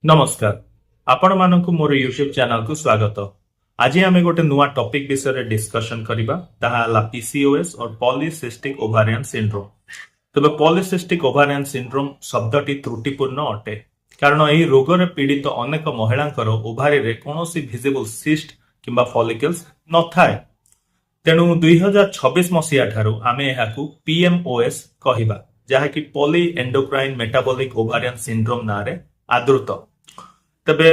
ନମସ୍କାର, ଆପଣମାନଙ୍କୁ ମୋର ୟୁଟ୍ୟୁବ ଚ୍ୟାନେଲକୁ ସ୍ୱାଗତ। ଆଜି ଆମେ ଗୋଟେ ନୂଆ ଟପିକ ବିଷୟରେ ଡିସ୍କସନ କରିବା। ତାହା ହେଲା ପିସିଓଏସ୍ ଅର୍ ପଲିସିଷ୍ଟିକ ଓଭାରିଆନ ସିଣ୍ଡ୍ରୋମ। ତେବେ ପଲିସିଷ୍ଟିକ ଓଭାରିଆନ ସିଣ୍ଡ୍ରୋମ ଶବ୍ଦଟି ତ୍ରୁଟିପୂର୍ଣ୍ଣ ଅଟେ, କାରଣ ଏହି ରୋଗରେ ପୀଡ଼ିତ ଅନେକ ମହିଳାଙ୍କର ଓଭାରିରେ କୌଣସି ଭିଜିବଲ ସିଷ୍ଟ କିମ୍ବା ଫଲିକଲ୍ସ ନଥାଏ। ତେଣୁ 2026 ମସିହା ଠାରୁ ଆମେ ଏହାକୁ ପିଏମ୍ଓଏସ୍ କହିବା, ଯାହାକି ପଲି ଏଣ୍ଡୋକ୍ରାଇନ୍ ମେଟାବଲିକ ଓଭାରିଆନ ସିଣ୍ଡ୍ରୋମ ନାଁରେ ଆଦୃତ। ତେବେ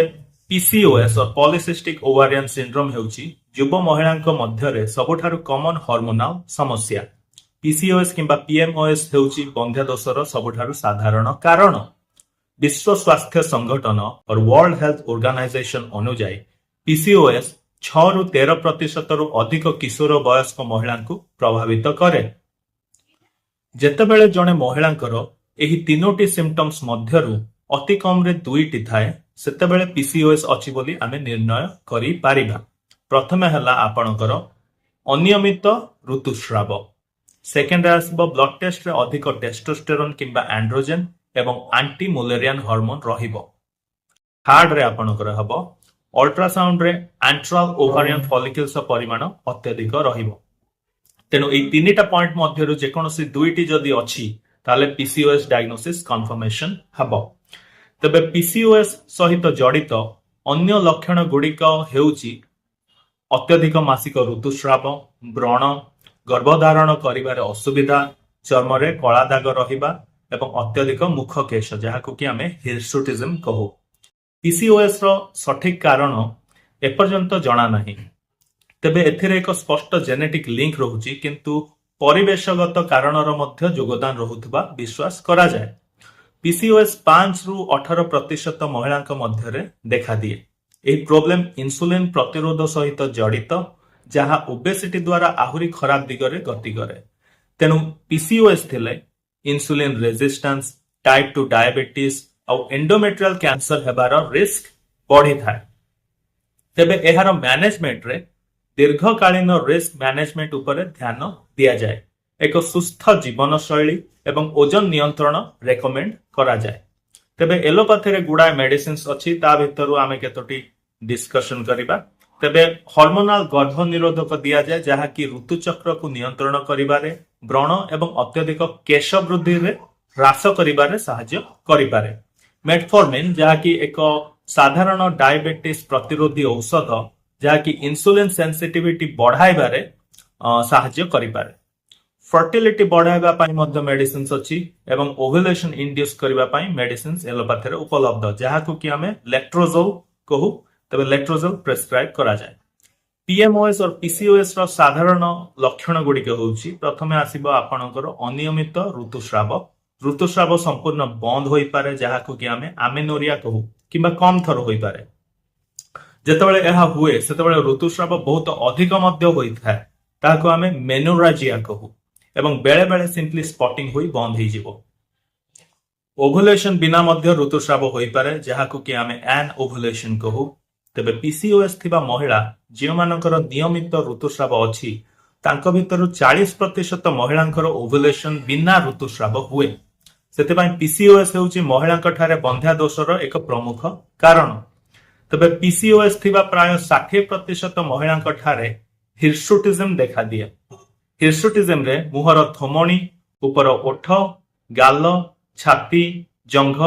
ପିସିଓଏସ୍, ପଲିସିଷ୍ଟିକ ଓଭାରିଆନ ସିଣ୍ଡ୍ରୋମ ହେଉଛି ଯୁବ ମହିଳାଙ୍କ ମଧ୍ୟରେ ସବୁଠାରୁ କମନ ହର୍ମୋନାଲ ସମସ୍ୟା। ପିସିଓଏସ୍ କିମ୍ବା ପିଏମ୍ଓଏସ୍ ହେଉଛି ବନ୍ଧ୍ୟା ଦୋଷର ସବୁଠାରୁ ସାଧାରଣ କାରଣ। ବିଶ୍ୱ ସ୍ୱାସ୍ଥ୍ୟ ସଂଗଠନ, ୱାର୍ଲଡ ହେଲ୍ଥ ଅର୍ଗାନାଇଜେସନ ଅନୁଯାୟୀ ପିସିଓଏସ୍ 6ରୁ 13 ପ୍ରତିଶତରୁ ଅଧିକ କିଶୋର ବୟସ୍କ ମହିଳାଙ୍କୁ ପ୍ରଭାବିତ କରେ। ଯେତେବେଳେ ଜଣେ ମହିଳାଙ୍କର ଏହି ତିନୋଟି ସିମ୍ପଟମ୍ସ ମଧ୍ୟରୁ ଅତି କମରେ ଦୁଇଟି ଥାଏ, ସେତେବେଳେ ପିସିଓଏସ୍ ଅଛି ବୋଲି ଆମେ ନିର୍ଣ୍ଣୟ କରିପାରିବା। ପ୍ରଥମେ ହେଲା ଆପଣଙ୍କର ଅନିୟମିତ ଋତୁସ୍ରାବ। ସେକେଣ୍ଡରେ ଆସିବ ବ୍ଲଡ ଟେଷ୍ଟରେ ଅଧିକ ଟେଷ୍ଟୋଷ୍ଟେରନ୍ କିମ୍ବା ଆଣ୍ଡ୍ରୋଜେନ୍ ଏବଂ ଆଣ୍ଟି ମୁଲେରିଆନ ହରମୋନ ରହିବ। ଥାର୍ଡରେ ଆପଣଙ୍କର ହେବ ଅଲ୍ଟ୍ରାସାଉଣ୍ଡରେ ଆଣ୍ଟ୍ରାଲ ଓଭାରିଆନ ଫଲିକଲ୍ସ ପରିମାଣ ଅତ୍ୟଧିକ ରହିବ। ତେଣୁ ଏଇ ତିନିଟା ପଏଣ୍ଟ ମଧ୍ୟରୁ ଯେକୌଣସି ଦୁଇଟି ଯଦି ଅଛି, ତାହେଲେ ପିସିଓଏସ୍ ଡାୟଗ୍ନୋସିସ୍ କନଫର୍ମେସନ ହେବ। ତେବେ ପିସିଓଏସ୍ ସହିତ ଜଡ଼ିତ ଅନ୍ୟ ଲକ୍ଷଣ ଗୁଡ଼ିକ ହେଉଛି ଅତ୍ୟଧିକ ମାସିକ ଋତୁସ୍ରାବ, ବ୍ରଣ, ଗର୍ଭଧାରଣ କରିବାରେ ଅସୁବିଧା, ଚର୍ମରେ କଳା ଦାଗ ରହିବା ଏବଂ ଅତ୍ୟଧିକ ମୁଖ କେଶ, ଯାହାକୁ କି ଆମେ ହିର୍ସୁଟିଜମ କହୁ। ପିସିଓଏସ୍ ର ସଠିକ କାରଣ ଏପର୍ଯ୍ୟନ୍ତ ଜଣା ନାହିଁ। ତେବେ ଏଥିରେ ଏକ ସ୍ପଷ୍ଟ ଜେନେଟିକ ଲିଙ୍କ ରହୁଛି, କିନ୍ତୁ ପରିବେଶଗତ କାରଣର ମଧ୍ୟ ଯୋଗଦାନ ରହୁଥିବା ବିଶ୍ୱାସ କରାଯାଏ। ପିସିଓଏସ୍ 5ରୁ 18% ମହିଳାଙ୍କ ମଧ୍ୟରେ ଦେଖାଦିଏ। ଏହି ପ୍ରୋବ୍ଲେମ ଇନ୍ସୁଲିନ ପ୍ରତିରୋଧ ସହିତ ଜଡ଼ିତ, ଯାହା ଓବେସିଟି ଦ୍ୱାରା ଆହୁରି ଖରାପ ଦିଗରେ ଗତି କରେ। ତେଣୁ ପିସିଓଏସ୍ ଥିଲେ ଇନ୍ସୁଲିନ ରେଜିଷ୍ଟାନ୍ସ, ଟାଇପ୍ 2 ଡାଇବେଟିସ୍ ଆଉ ଏଣ୍ଡୋମେଟ୍ରିଆଲ କ୍ୟାନ୍ସର ହେବାର ରିସ୍କ ବଢିଥାଏ। ତେବେ ଏହାର ମ୍ୟାନେଜମେଣ୍ଟରେ ଦୀର୍ଘକାଳୀନ ରିସ୍କ ମ୍ୟାନେଜମେଣ୍ଟ ଉପରେ ଧ୍ୟାନ ଦିଆଯାଏ। ଏକ ସୁସ୍ଥ ଜୀବନଶୈଳୀ ଏବଂ ଓଜନ ନିୟନ୍ତ୍ରଣ ରେକମେଣ୍ଡ କରାଯାଏ। ତେବେ ଏଲୋପାଥିରେ ଗୁଡାଏ ମେଡିସିନ୍ସ ଅଛି, ତା ଭିତରୁ ଆମେ କେତୋଟି ଡିସ୍କସନ କରିବା। ତେବେ ହର୍ମୋନାଲ ଗର୍ଭ ନିରୋଧକ ଦିଆଯାଏ, ଯାହାକି ଋତୁଚକ୍ରକୁ ନିୟନ୍ତ୍ରଣ କରିବାରେ, ବ୍ରଣ ଏବଂ ଅତ୍ୟଧିକ କେଶ ବୃଦ୍ଧିରେ ହ୍ରାସ କରିବାରେ ସାହାଯ୍ୟ କରିପାରେ। ମେଟଫର୍ମିନ, ଯାହାକି ଏକ ସାଧାରଣ ଡାଇବେଟିସ୍ ପ୍ରତିରୋଧୀ ଔଷଧ, ଯାହାକି ଇନ୍ସୁଲିନ ସେନ୍ସିଟିଭିଟି ବଢାଇବାରେ ସାହାଯ୍ୟ କରିପାରେ। ଫର୍ଟିଲିଟି ବଢାଇବା ପାଇଁ ମଧ୍ୟ ମେଡିସିନ୍ସ ଅଛି ଏବଂ ଓଭୁଲେସନ ଇଣ୍ଡ୍ୟୁସ କରିବା ପାଇଁ ମେଡିସିନ୍ସ ଏଲୋପାଥିରେ ଉପଲବ୍ଧ, ଯାହାକୁ କି ଆମେ ଲେଟ୍ରୋଜୋଲ କହୁ। ତେବେ ଲେଟ୍ରୋଜୋଲ ପ୍ରେସକ୍ରାଇବ କରାଯାଏ। ପିଏମଓଏସ୍ ଓ ପିସିଓଏସ୍ ର ସାଧାରଣ ଲକ୍ଷଣ ଗୁଡ଼ିକ ହେଉଛି, ପ୍ରଥମେ ଆସିବ ଆପଣଙ୍କର ଅନିୟମିତ ଋତୁସ୍ରାବ। ଋତୁସ୍ରାବ ସମ୍ପୂର୍ଣ୍ଣ ବନ୍ଦ ହୋଇପାରେ, ଯାହାକୁ କି ଆମେ ଆମେନୋରିଆ କହୁ, କିମ୍ବା କମ ଥର ହୋଇପାରେ। ଯେତେବେଳେ ଏହା ହୁଏ, ସେତେବେଳେ ଋତୁସ୍ରାବ ବହୁତ ଅଧିକ ମଧ୍ୟ ହୋଇଥାଏ, ତାହାକୁ ଆମେ ମେନୋରାଜିଆ କହୁ ଏବଂ ବେଳେ ବେଳେ ସିମ୍ପଲି ସ୍ପଟିଂ ହୋଇ ବନ୍ଦ ହେଇଯିବ। ଓଭୁଲେସନ ବିନା ମଧ୍ୟ ଋତୁସ୍ରାବ ହୋଇପାରେ, ଯାହାକୁ କି ଆମେ ଆନ୍ ଓଭୁଲେସନ କହୁ। ତେବେ ପିସିଓଏସ୍ ଥିବା ମହିଳା ଯେଉଁମାନଙ୍କର ନିୟମିତ ଋତୁସ୍ରାବ ଅଛି, ତାଙ୍କ ଭିତରୁ 40% ମହିଳାଙ୍କର ଓଭୁଲେସନ ବିନା ଋତୁସ୍ରାବ ହୁଏ। ସେଥିପାଇଁ ପିସିଓଏସ୍ ହେଉଛି ମହିଳାଙ୍କ ଠାରେ ବନ୍ଧ୍ୟା ଦୋଷର ଏକ ପ୍ରମୁଖ କାରଣ। ତେବେ ପିସିଓଏସ୍ ଥିବା ପ୍ରାୟ 60% ମହିଳାଙ୍କ ଠାରେ ହିର୍ସୁଟିଜମ ଦେଖାଦିଏ। ହିର୍ସୁଟିଜମରେ ମୁହଁର ଥୋମଣି, ଉପର ଓଠ, ଗାଲ, ଛାତି, ଜଙ୍ଘ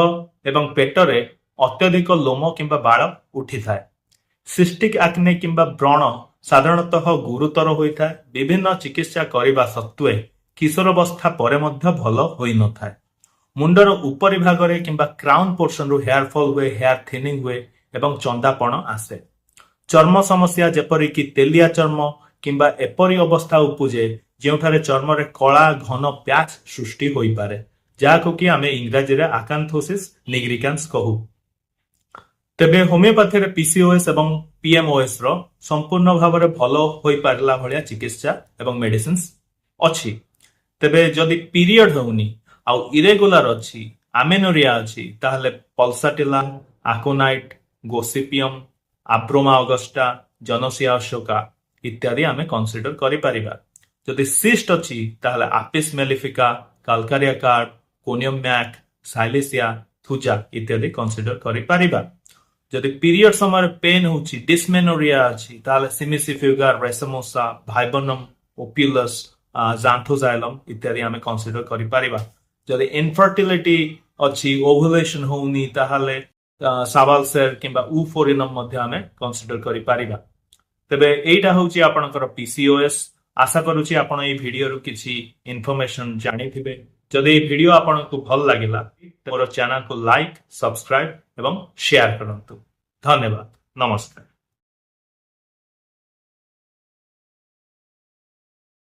ଏବଂ ପେଟରେ ଅତ୍ୟଧିକ ଲୋମ କିମ୍ବା ବାଳ ଉଠିଥାଏ। ସିଷ୍ଟିକ ଆକ୍ନେ କିମ୍ବା ବ୍ରଣ ସାଧାରଣତଃ ଗୁରୁତର ହୋଇଥାଏ। ବିଭିନ୍ନ ଚିକିତ୍ସା କରିବା ସତ୍ତ୍ୱେ କିଶୋରାବସ୍ଥା ପରେ ମଧ୍ୟ ଭଲ ହୋଇନଥାଏ। ମୁଣ୍ଡର ଉପରି ଭାଗରେ କିମ୍ବା କ୍ରାଉନ ପୋର୍ସନରୁ ହେୟାର ଫଲ୍ ହୁଏ, ହେୟାର ଥିନିଂ ହୁଏ ଏବଂ ଚନ୍ଦାପଣ ଆସେ। ଚର୍ମ ସମସ୍ୟା ଯେପରିକି ତେଲିଆ ଚର୍ମ କିମ୍ବା ଏପରି ଅବସ୍ଥା ଉପୁଜେ, ଯେଉଁଠାରେ ଚର୍ମରେ କଳା ଘନ ପ୍ୟାଚ୍ ସୃଷ୍ଟି ହୋଇପାରେ, ଯାହାକୁ କି ଆମେ ଇଂରାଜୀରେ ଆକାନ୍ଥୋସିସ୍ ନିଗ୍ରିକାନ୍ସ କହୁ। ତେବେ ହୋମିଓପାଥିରେ ପିସିଓଏସ୍ ଏବଂ ପିଏମଓଏସ୍ ର ସମ୍ପୂର୍ଣ୍ଣ ଭାବରେ ଭଲ ହୋଇପାରିଲା ଭଳିଆ ଚିକିତ୍ସା ଏବଂ ମେଡିସିନ୍ସ ଅଛି। ତେବେ ଯଦି ପିରିୟଡ ହେଉନି ଆଉ ଇରେଗୁଲାର ଅଛି, ଆମେନୋରିଆ ଅଛି, ତାହେଲେ ପଲସାଟିଲା, ଆକୋନାଇଟ୍, ଗୋସିପିୟମ, ଆବ୍ରୋମା ଅଗଷ୍ଟା, ଜନସିଆ ଅଶୋକା ଇତ୍ୟାଦି ଆମେ କନସିଡର କରିପାରିବା। ଯଦି ସିଷ୍ଟ ଅଛି, ତାହେଲେ ଆପିସ୍ ମେଲିଫିକା, କାଲକାରିଆ କାର୍ବ, କୋନିୟମ ମ୍ୟାକ୍, ସାଇଲିସିଆ। ଥୁଜା ଇତ୍ୟାଦି କନସିଡର କରିପାରିବା। ଯଦି ପିରିୟଡ ସମୟରେ ପେନ୍ ହେଉଛି, ଡିସମେନୋରିଆ ଅଛି, ତାହେଲେ ସିମିସିଫ୍ୟୁଗା ରେସମୋସା, ଭାଇବର୍ନମ୍ ଓପ୍ୟୁଲସ୍, ଜାନ୍ଥୋଜାଇଲମ୍ ଇତ୍ୟାଦି ଆମେ କନସିଡର କରିପାରିବା। ଯଦି ଇନଫର୍ଟିଲିଟି ଅଛି, ଓଭୁଲେସନ ହଉନି, ତାହେଲେ ସାବାଲସେର କିମ୍ବା ଉଫୋରିନମ୍ ମଧ୍ୟ ଆମେ କନସିଡର କରିପାରିବା। ତେବେ ଏଇଟା ହଉଛି ଆପଣଙ୍କର ପିସିଓଏସ୍। ଆଶା କରୁଛି ଆପଣ ଏଇ ଭିଡିଓରୁ କିଛି ଇନଫର୍ମେସନ ଜାଣିଥିବେ। ଯଦି ଏଇ ଭିଡିଓ ଆପଣଙ୍କୁ ଭଲ ଲାଗିଲା, ମୋର ଚ୍ୟାନେଲକୁ ଲାଇକ୍, ସବସ୍କ୍ରାଇବ ଏବଂ ସେୟାର କରନ୍ତୁ। ଧନ୍ୟବାଦ, ନମସ୍କାର।